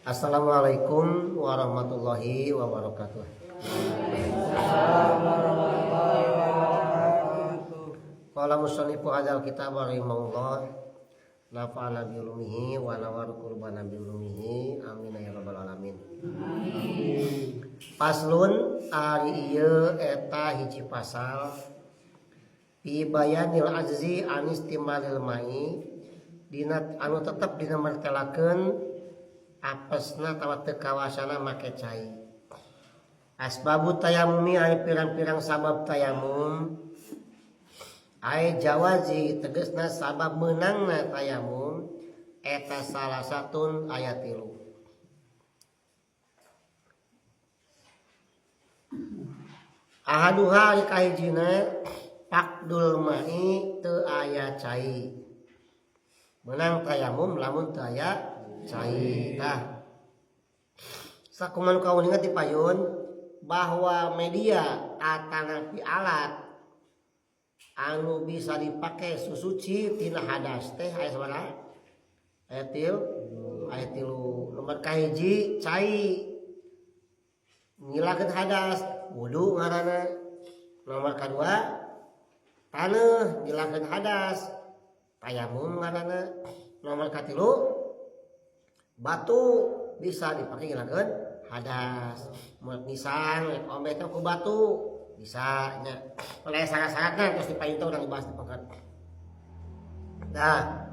Assalamualaikum warahmatullahi wabarakatuh. Warahmatullahi wabarakatuh. Qala mushannifu hadzal kitab rahimahullah nafa'ana bi ulumihi wa nawwara qulubana bi ulumihi amin ya rabbal alamin. Faslun ari ieu eta hiji pasal fi bayanil ajzi an istimalil mai dina anu tetep dina mertelakeun apesna tawa teu kawasana make cai. Asbabu tayamumi ari pirang-pirang sabab tayamum ai jawazi tegasna sabab meunangna tayamum eta salah satun aya 3. Ahaduha ari kahijina pakdul mai teu aya cai. Meunang tayamum lamun teu aya cai. Tah sakumaha kauninga ti payun bahwa media atanapi alat anu bisa dipake susuci tina hadas teh aya sabaraha? Aya tilu. Nomor kahiji cai ngilakeun hadas wudu ngaranna. Nomor kadua taneuh ngilakeun hadas tayamum ngaranna. Nomor katilu batu bisa dipakai ngilakeun hadas. Mun nisang rek ombe teh ku batu bisa nya. Oleh syarat-syaratna terus dipayun teh urang dibahas di pokok. Nah,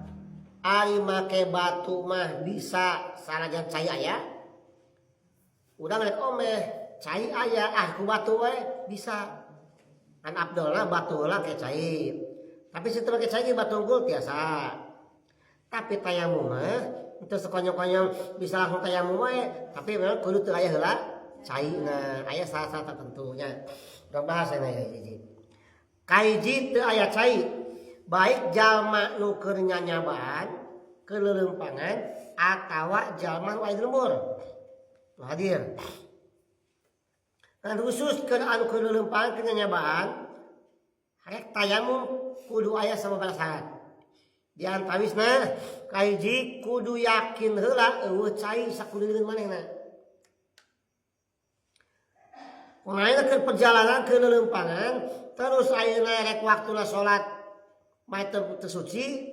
ari make batu mah bisa sanajan cai aya. Urang rek omeh cai aya ah ku batu we bisa. Kan abdolna batu lah ke cai. Tapi situ make cai ge batu unggul tiasa. Tapi tayamum mah teu sekonyong-konyong bisa langsung tayamum we, tapi memang kudu teu aya heula caina, aya syarat-syarat tertentunya. Urang bahas cenah ya hiji. Kahiji teu aya cai, baik jalma nu keur nyanyabaan, keur leuleumpangan atawa jalma nu aya di lembur. Tuh hadir. Kan khusus keur anu keur leuleumpangan keur nyanyabaan, rek tayamum kudu aya sababaraha syarat. Di antawisna kahiji kudu yakin heula eueuh cai sakulilingan manehna. Kumaha keur perjalanan ke leuleumpangan terus ayeuna rek waktuna salat mah teu suci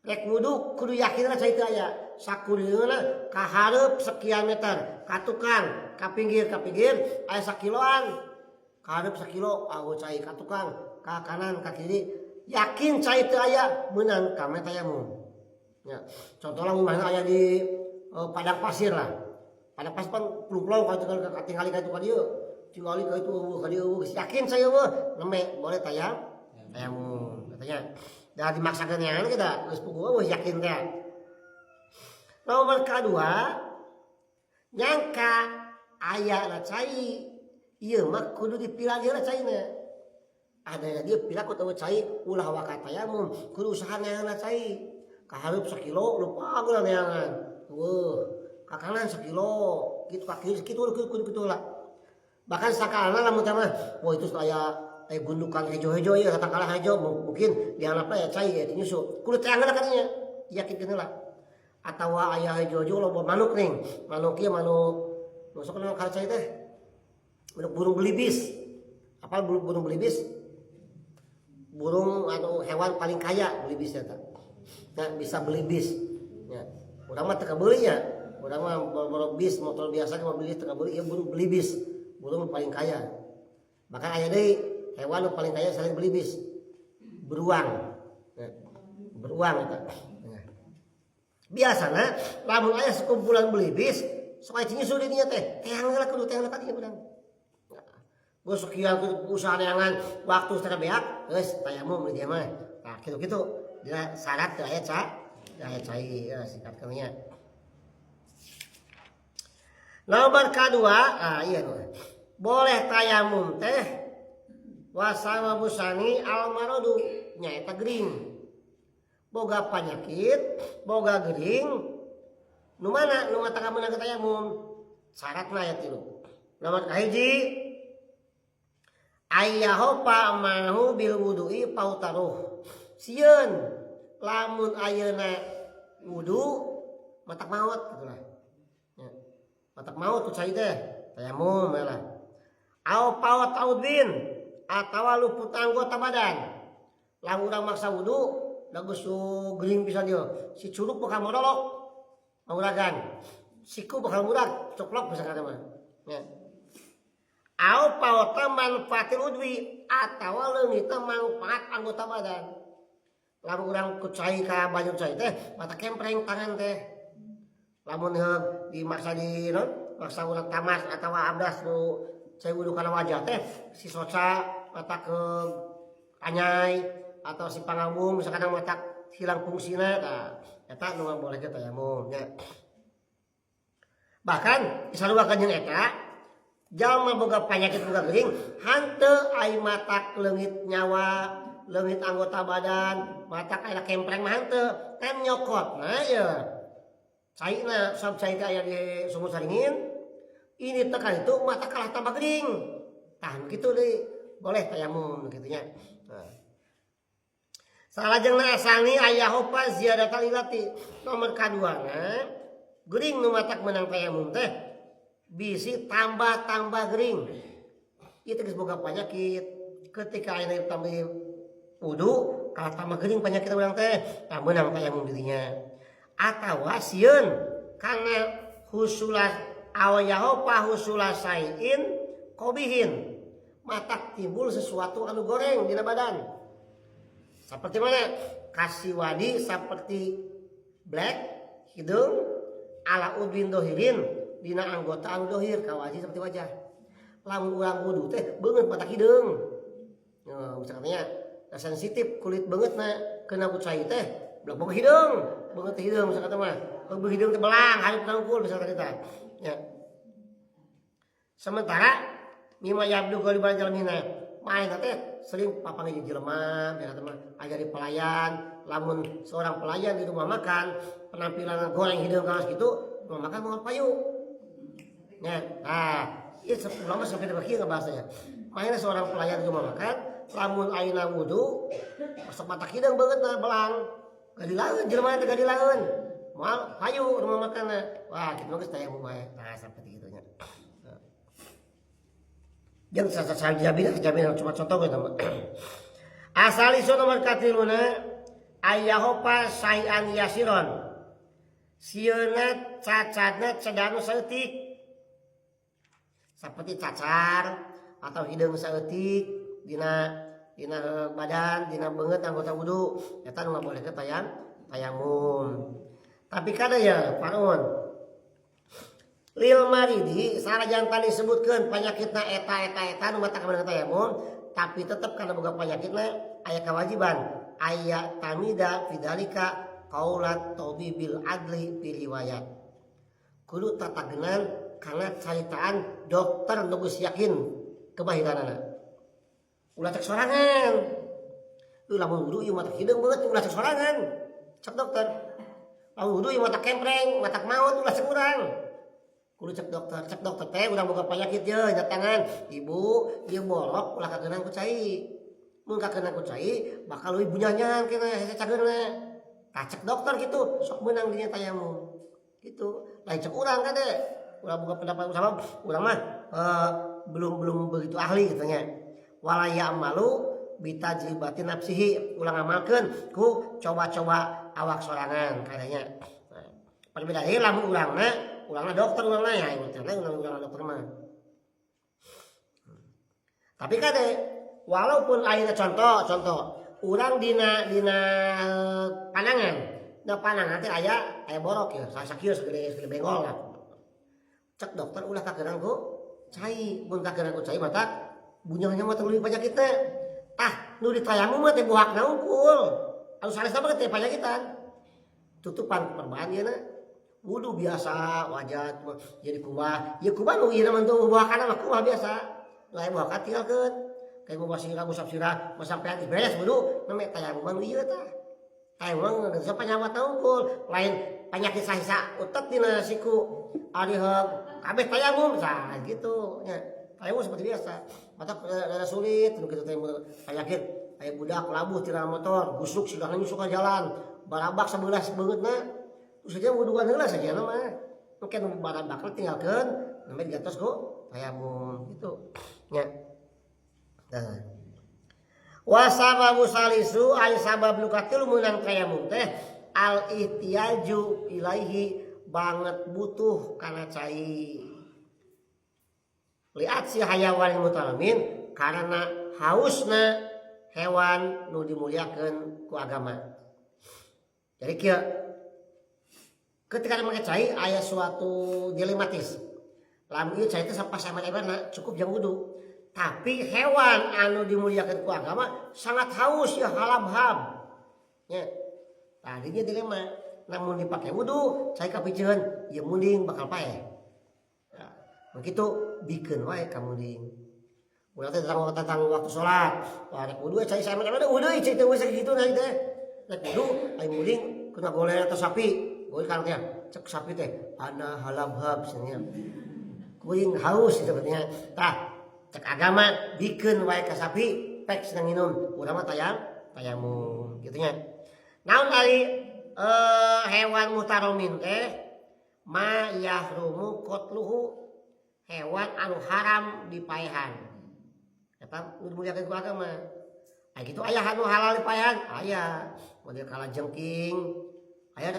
rek wudu kudu yakin heula cai teu aya. Sakulilinganna ka hareup sekian meter, ka tukang, ka pinggir, ka pinggir aya sakiloan. Ka hareup sakilo eueuh cai ka tukang, ka kanan, ka kiri. Yakin cai teu aya meunang kame tayamum. Ya, contohna mun aya di padang pasir lah. Padang pasir pan plung-plong ka tingali ka itu ka dieu. Tingali ka itu eueuh ka dieu eueuh. Yakin cai eueuh nembe boleh tayamum katanya. Da dimaksakeun neangan kita geus puguh eueuh yakin teh. Nomor kadua nyangka aya na cai ieu mah kudu dipilih heula caina. Ada dia pila ku tahu cai ulah waka tayamum kudu usaha neangan cai. Ka hareup sakilo lupa gula neangan. Eueuh, ka kanan sakilo, kitu ka kiri sakitu kudu kitu lah. Bahkan sakalana lamun teh mah, wah itu aya gundukan hejo-hejo ieu tatangkalan hejo mungkin dianggapna ya cai ya nyusu. Kudu teangan katanya, yakin lah. Atawa aya hejo-hejo loba manuk ning. Manuk ieu manuk masuk kana cai teh. Manuk burung belibis. Apal burung belibis? Burung atau hewan paling kaya belibis eta. Nah, bisa beli bis. Ya. Urang mah teu kabeuli nya. Urang mah boro bis motor biasa mah beli teu kabeuli ieu burung belibis. Burung paling kaya. Bahkan aya deui hewan nu paling kaya selain belibis. Beruang. Ya. Beruang eta. Ya. Biasana lamun aya sekumpulan belibis sok aya nyusul di dinya teh. Teang heula kudu teang heula ka dinya urang. Gue sekian usaha neangan waktu setengah beak, geus tayamum di dia mah. Nah, kitu-kitu dina syarat teu aya aya cai ya singkat kaminya. Nomor kedua, ah iya tuh. Boleh tayamum teh wasama busani al maradu nyaeta gering. Boga penyakit, boga gering. Nu mana nu mata meunang tayamum? Syaratna aya 3. Nomor kahiji ayahopa mahu bil wudu'i pautaruh. Sieun lamun ayeuna wudu matak maot gitu lah. Ya. Matak maut ku cai teh tayamum lah. Au paot audin atawa luput anggota badan. Lamun urang maksa wudu da geus gering pisan ieu. Si curug bakal modolok manguragan. Siku bakal murag coplok bisa kata mah. Ya. Au paota manfaatil udwi atawa leungitna manfaat anggota badan. Lamun urang ku cai ka banyu cai teh mata kempreng tangan teh. Lamun dimaksa di non maksa urang tamas atawa abdas nu cai wudu kana wajah teh si soca mata ke anyai atau si pangambung misalkan mata hilang fungsina tah eta nu boleh tayamum nya. Bahkan disaruakeun jeung eta jalma boga panyakit boga gering hanteu ai matak leungit nyawa leungit anggota badan matak aya kempreng mah hanteu kan nyokotna ye caina sab cai teh aya di sumur saringin ini tekan itu mata kalah tambah gering tah kitu deui boleh tayamum kitu nya. Nah. Salajengna asani aya hopa ziyadatal ilati nomor kaduana gering nu matak menang tayamum teh bisi tambah-tambah gering. Ieu teh geus boga penyakit. Ketika ayeuna tambah wudu kalah tambah gering penyakit urang teh tah meunang tayamum dirinya. Atawa sieun kana husulas awayahopa husula sain kobihin matak timbul sesuatu anu goreng dina badan. Seperti mana? Kasiwadi seperti black hidung ala udwin dohirin dina anggota anu dohir kawaji seperti wajah. Lamun urang wudu teh beungeut matak hideung. Nah, misalnya sensitif kulit beungeutna kena ku cai teh belah boga hideung, beungeut hideung misalkan mah. Beungeut hideung teh belang hareup nangkul misalkan kita. Ya. Sementara mimma yabdu ghaliban jalmina main teh sering papanggih jeung jelema biasa mah aya di pelayan. Lamun seorang pelayan di rumah makan penampilan goreng hideung kawas kitu rumah makan moal payu. Ya, nah, ieu ulama sampai teu kieu bahasanya. Mainna seorang pelayan di rumah makan lamun ayeuna wudu masuk mata hideung beungeutna belang gadilaeun jelema teh gadilaeun moal payu rumah makanna. Wah, kitu mah geus tayamum bae. Nah, seperti kitu nya. Jeung jaminan cuma contoh gitu. Asal isu nomor katiluna ayahopa sayan yasiron. Sieuna cacatna cedanu saeutik. Seperti cacar atau hideung saeutik dina dina badan, dina beungeut anggota wudu eta nu ngabolehkeun tayamum. Tapi kada ya farun lil maridi sanajan tadi disebutkeun panyakitna eta eta eta nu matak meunang tayamum, tapi tetep kana boga panyakitna aya kewajiban aya tamida fidalika qaulat tabibil adli fi riwayat. Kudu tatagenan kana caritaan dokter nu geus yakin kemahiranana. Ulah cek sorangan. Lamun wudu ieu mah hideung beungeut ulah cek sorangan. Cek dokter. Lamun wudu ieu mah kempreng, matak maut ulah cek urang. Kudu cek dokter teh urang boga penyakit ye nyatangan. Ibu, ieu bolok ulah kakeunang ku cai. Mun kakeunang ku cai bakal leuwih bunyanyan kena hese cageurna. Tah cek dokter gitu, sok meunang dinya tayamum. Gitu. Lain cek urang kan deh. Urang boga pendapat sama urang mah belum begitu ahli gitu nya. Wala ya'malu bitajribati nafsihi, ulah ngamalkeun ku coba-coba awak sorangan kadanya. Nah, perbedaan ieu lamun urangna dokter urangna ya, urangna dokter mah. Tapi kade walaupun ayeuna contoh urang dina panangan, dina panangan teh aya borok ya, sakieu segede benggol lah. Cek dokter ulah kakeunang ku cai, mun kakeunang ku cai mata bunyahnya mah teu penyakitna. Tah, nu ditayamum mah teh buhakna unggul. Anu sanesna mah teh penyakitan. Tutupan perban ieu na. Wudu biasa wajah jadi kumaha. Ya kumaha nu ieu mah teu buhakana mah kumaha biasa. Lain buhak tinggalkeun. Kayak ngubah sirah, ngusap sirah, sampai habis beres wudu, name tayamuman ieu tah. Tayamum geus panyawat unggul, lain penyakit sahisa utet dina siku. Ari heug kabeh tayamum sah gitu nya. Tayamum seperti biasa. Mata rada sulit nu kitu teh penyakit aya budak labuh tina motor, gusuk sirahna nyusuk ka jalan, barabak sabelah beungeutna. Terus saja wuduan heula saja mah. Engke nu barang bakal tinggalkeun namanya digantos ku tayamum gitu nya. Nah. Wa sababu salisu ay sabab nu katilu meunang tayamum teh al ihtiyaju ilaihi banget butuh kana cai. Liat si hayawan mutalamin karena hausna hewan nu dimuliakeun ku agama. Jadi kieu ketika make cai aya suatu dilematis. Lamun ieu cai teh sapasaeman-emanna cukup jang wudu. Tapi hewan anu dimuliakeun ku agama sangat haus ya halabhab. Nya. Tadinya dilema, namun dipake wudu cai kapiceun ieu munding bakal paeh. Nah, begitu bikeun wae ka munding. Urang teh datang waktu salat, wah rek wudu cai saeman-emanna wudu cai teh geus sakitu nah teh. Rek wudu ai munding kena goler atau sapi. Goler kan teh cek sapi teh ana halabhab cenah. Kuring haus sepertinya. Tah cek agama bikeun wae ka sapi pek senang minum urang mah tayamum kitu nya. Naon ari hewan mutaromin teh ma yahrumu qatluhu hewan anu haram dipaehan. Eta nu dimuliakeun ku agama. Aya kitu aya anu halal dipaehan aya model kalajengking aya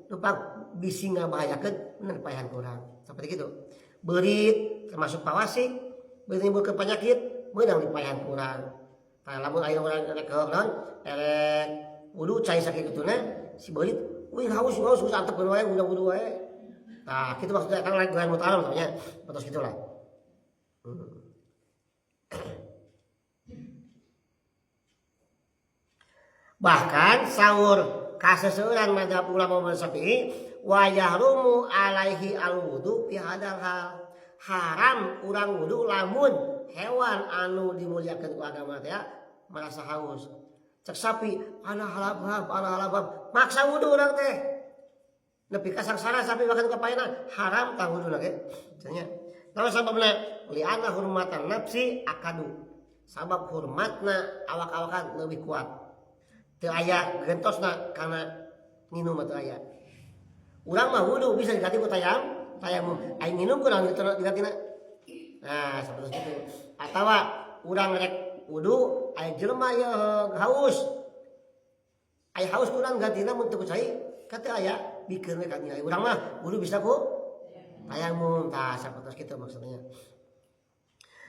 lupa bisi ngabahayakeun bener dipaehan ku urang seperti gitu. Beurit termasuk pawasik beurit nimbulkeun penyakit meunang dipaehan ku urang. Tah lamun aya urang rek naon erek wudu cai sakituna si beurit wih haus haus geus antepkeun wae udah wudu wae. Tah kitu maksudnya kan lain goyang mutarom namanya terus gitulah. Bahkan sahur kaseseuran madzhab ulama Syafi'i wa yahrumu alaihi alwudu fi hadal hal. Haram urang wudu lamun hewan anu dimuliakeun ku agama teh merasa haus. Cek sapi ana halabhab ana halabhab maksa wudu urang teh. Nepi ka sangsara sapi makan kapaena haram tah wudu ge. Cenah. Naon sababna? Li'anna hurmatan nafsi akadu. Sabab hormatna awak-awakan leuwih kuat. Teu aya gentosna kana nginum teu aya. Urang mah wudu bisa diganti ku tayamum. Ai nginum kurang digantina. Nah, seperti itu. Atawa urang rek wudu aya jelema ye haus. Aya haus kurang gantina mun teu ku cai ka teu aya bikeun we ka dieu. Urang mah wudu bisa ku tayamum. Tah sapertos kitu maksudnya.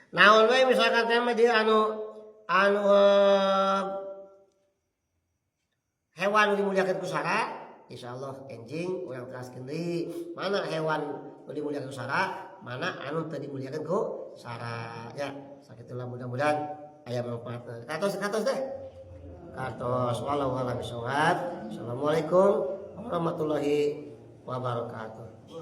Naon we misalkan teh mah dia anu hewan dimuliakeun ku sara, insyaallah enjing urang teraskeun deui mana hewan nu dimuliakeun ku sara, mana anu teu dimuliakeun ku sara ya. Sakitulah mudah-mudahan aya manfaatna. Katos teh. Katos walau alam bisawab. Assalamualaikum warahmatullahi wabarakatuh.